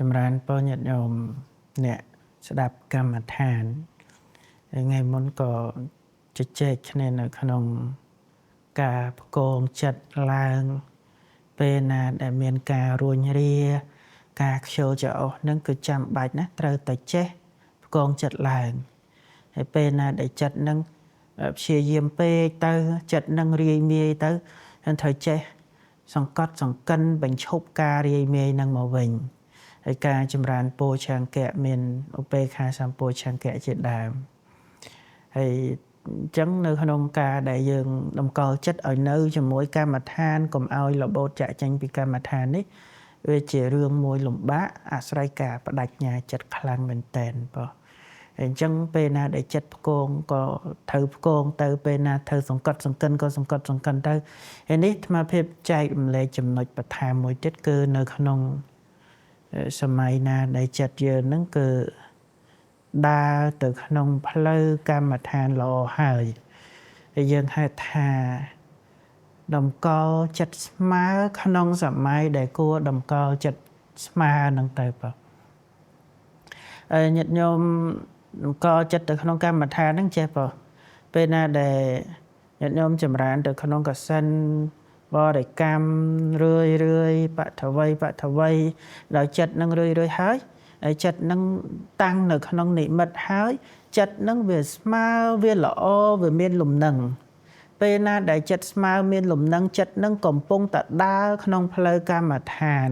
ចម្រើនពរញាតិញោមអ្នកស្ដាប់កម្មដ្ឋានថ្ងៃមុនក៏ជជែកគ្នានៅក្នុងការផ្គងចិត្តឡើងពេលណាដែលមានការរួញរាការខ្ជិលច្រអូសនឹងគឺចាំបាច់ណាស់ត្រូវតែចេះផ្គងចិត្តឡើងហើយពេលណាដែលចិត្តនឹងព្យាយាមពេកទៅចិត្តនឹងរាយមាយទៅនឹងត្រូវចេះសង្កត់សង្កិនបញ្ឈប់ការរាយមាយនឹងមកវិញហើយការចម្រើនពោឆង្គៈមានឧបេក្ខាសម្ពោឆង្គៈជាដើមហើយអញ្ចឹងនៅក្នុងការដែលយើងតម្កល់ចិត្តឲ្យនៅជាមួយកម្មដ្ឋានកុំឲ្យរបូតចាក់ចេញពីកម្មដ្ឋាននេះវាជារឿងមួយលំបាកអាស្រ័យការបដិញ្ញាចិត្តខ្លាំងមែនតែនបងអញ្ចឹងពេលណាដែលចិត្តផ្គងក៏ត្រូវផ្គងទៅពេលណាត្រូវសង្កត់សង្កិនក៏សង្កត់សង្កិនទៅហើយនេះអាត្មាភាពចែករំលែកចំណុចបន្ថែមមួយទៀតគឺនៅក្នុងសម័យណាដែលចិត្តយើងហ្នឹងគឺដើរទៅក្នុងផ្លូវកម្មដ្ឋានល្អហើយហើយយើងហៅថាតម្កល់ចិត្តស្មើក្នុងសម័យដែលគួរតម្កល់ចិត្តស្មើនឹងទៅបងហើយញាតិញោមតម្កល់ចិត្តទៅក្នុងកម្មដ្ឋានហ្នឹងចេះបងពេលណាដែលញាតិញោមចម្រើនទៅក្នុងកសិនបរិកម្មរឿយរឿយបថវីបថវីដល់ចិត្តនឹងរឿយរឿយហើយហើយចិត្តនឹងតាំងនៅក្នុងនិមិត្តហើយចិត្តនឹងវាស្មើវាល្អវាមានលំនឹងពេលណាដែលចិត្តស្មើមានលំនឹងចិត្តនឹងកំពុងតែដើរក្នុងផ្លូវកម្មដ្ឋាន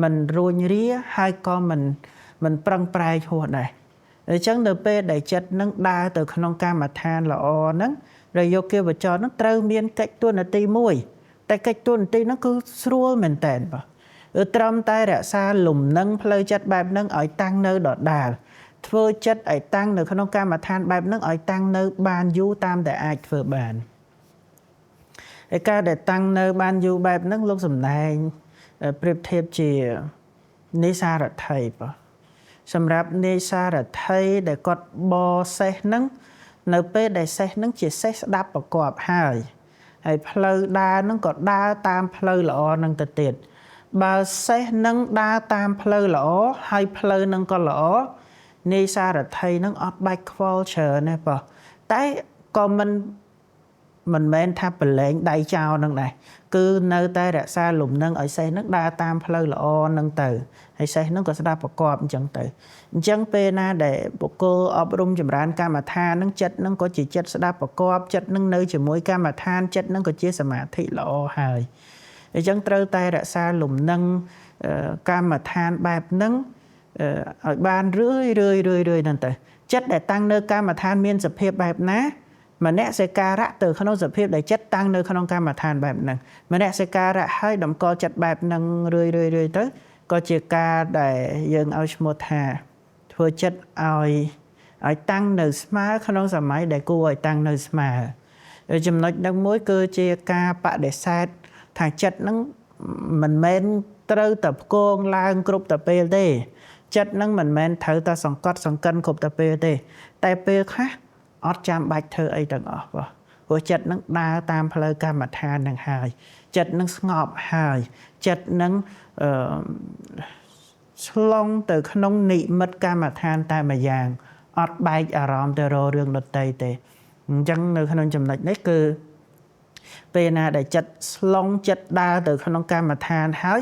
មិនរួញរាហើយក៏មិនប្រឹងប្រែងហួសដែរអញ្ចឹងនៅពេលដែលចិត្តនឹងដើរទៅក្នុងកម្មដ្ឋានល្អហ្នឹងរយោគាវចរនឹងត្រូវមានកិច្ចតួនាទីមួយតែកិច្ចតួនាទីហ្នឹងគឺស្រួលមែនតើបាទគឺត្រឹមតែរក្សាលំនឹងផ្លូវចិត្តបែបហ្នឹងឲ្យតាំងនៅដដែលធ្វើចិត្តឲ្យតាំងនៅក្នុងកម្មដ្ឋានបែបហ្នឹងឲ្យតាំងនៅបានយូរតាមតែអាចធ្វើបានហើយការដែលតាំងនៅបានយូរបែបហ្នឹងលោកសំដែងប្រៀបធៀបជានិសារថីបាទសម្រាប់នាយសារថីដែលគាត់បសេះហ្នឹងនៅពេលដែលសេះហ្នឹងជាសេះស្ដាប់ប្រកបហើយហើយផ្លូវដើរហ្នឹងក៏ដើរតាមផ្លូវល្អហ្នឹងទៅទៀតបើសេះនឹងដើរតាមផ្លូវល្អហើយផ្លូវនឹងក៏ល្អនាយសារថីនឹងអត់បាច់ខ្វល់ច្រើនទេបងតែក៏មិនមែនថាប្រឡែងដៃចោលនឹងដែរគឺនៅតែរក្សាលំនឹងឲ្យសេះនឹងដើរតាមផ្លូវល្អនឹងទៅហើយសេះនឹងក៏ស្ដាប់ប្រកបអញ្ចឹងទៅអញ្ចឹងពេលណាដែលបុគ្គលអប់រំចម្រើនកម្មដ្ឋាននឹងចិត្តនឹងក៏ជាចិត្តស្ដាប់ប្រកបចិត្តនឹងនៅជាមួយកម្មដ្ឋានចិត្តនឹងក៏ជាសមាធិល្អហើយអញ្ចឹងត្រូវតែរក្សាលំនឹងកម្មដ្ឋានបែបហ្នឹងឲ្យបានរឿយរឿយរឿយរឿយហ្នឹងទៅចិត្តដែលតាំងនៅកម្មដ្ឋានមានសភាពបែបណាមនសិការៈទៅក្នុងសភាពដែលចិត្តតាំងនៅក្នុងកម្មដ្ឋានបែបហ្នឹងមនសិការៈឲ្យតម្កល់ចិត្តបែបហ្នឹងរឿយរឿយរឿយទៅក៏ជាការដែលយើងឲ្យឈ្មោះថាធ្វើចិត្តឲ្យតាំងនៅស្មើក្នុងសម័យដែលគួរឲ្យតាំងនៅស្មើចំណុចហ្នឹងមួយគឺជាការបដិសេធថាចិត្តហ្នឹងមិនមែនត្រូវតែផ្គងឡើងគ្រប់តែពេលទេចិត្តហ្នឹងមិនមែនត្រូវតែសង្កត់សង្កិនគ្រប់តែពេលទេតែពេលខ្លះអត់ចាំបាច់ធ្វើអីទាំងអស់បងព្រោះចិត្តនឹងដើរតាមផ្លូវកម្មដ្ឋាននឹងហើយចិត្តនឹងស្ងប់ហើយចិត្តនឹងអឺឆ្លងទៅក្នុងនិមិត្តកម្មដ្ឋានតែម្យ៉ាងអត់បែកអារម្មណ៍ទៅរករឿងដទៃទេអញ្ចឹងនៅក្នុងចំណុចនេះគឺពេលណាដែលចិត្តស្លងចិត្តដើរទៅក្នុងកម្មដ្ឋានហើយ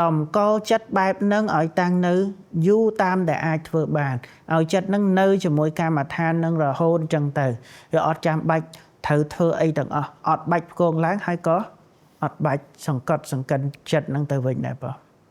តម្កល់ចិត្តបែបនឹងឲ្យតាំងនៅយូរតាមដែលអាចធ្វើបានឲ្យចិត្តនឹងនៅជាមួយកម្មដ្ឋាននឹងរហូតអញ្ចឹងទៅវាអត់ចាំបាច់ត្រូវធ្វើអីទាំងអស់អត់បាច់ផ្គងឡើងហើយក៏អត់បាច់សង្កត់សង្កិនចិត្តនឹងទៅវិញដែរបង។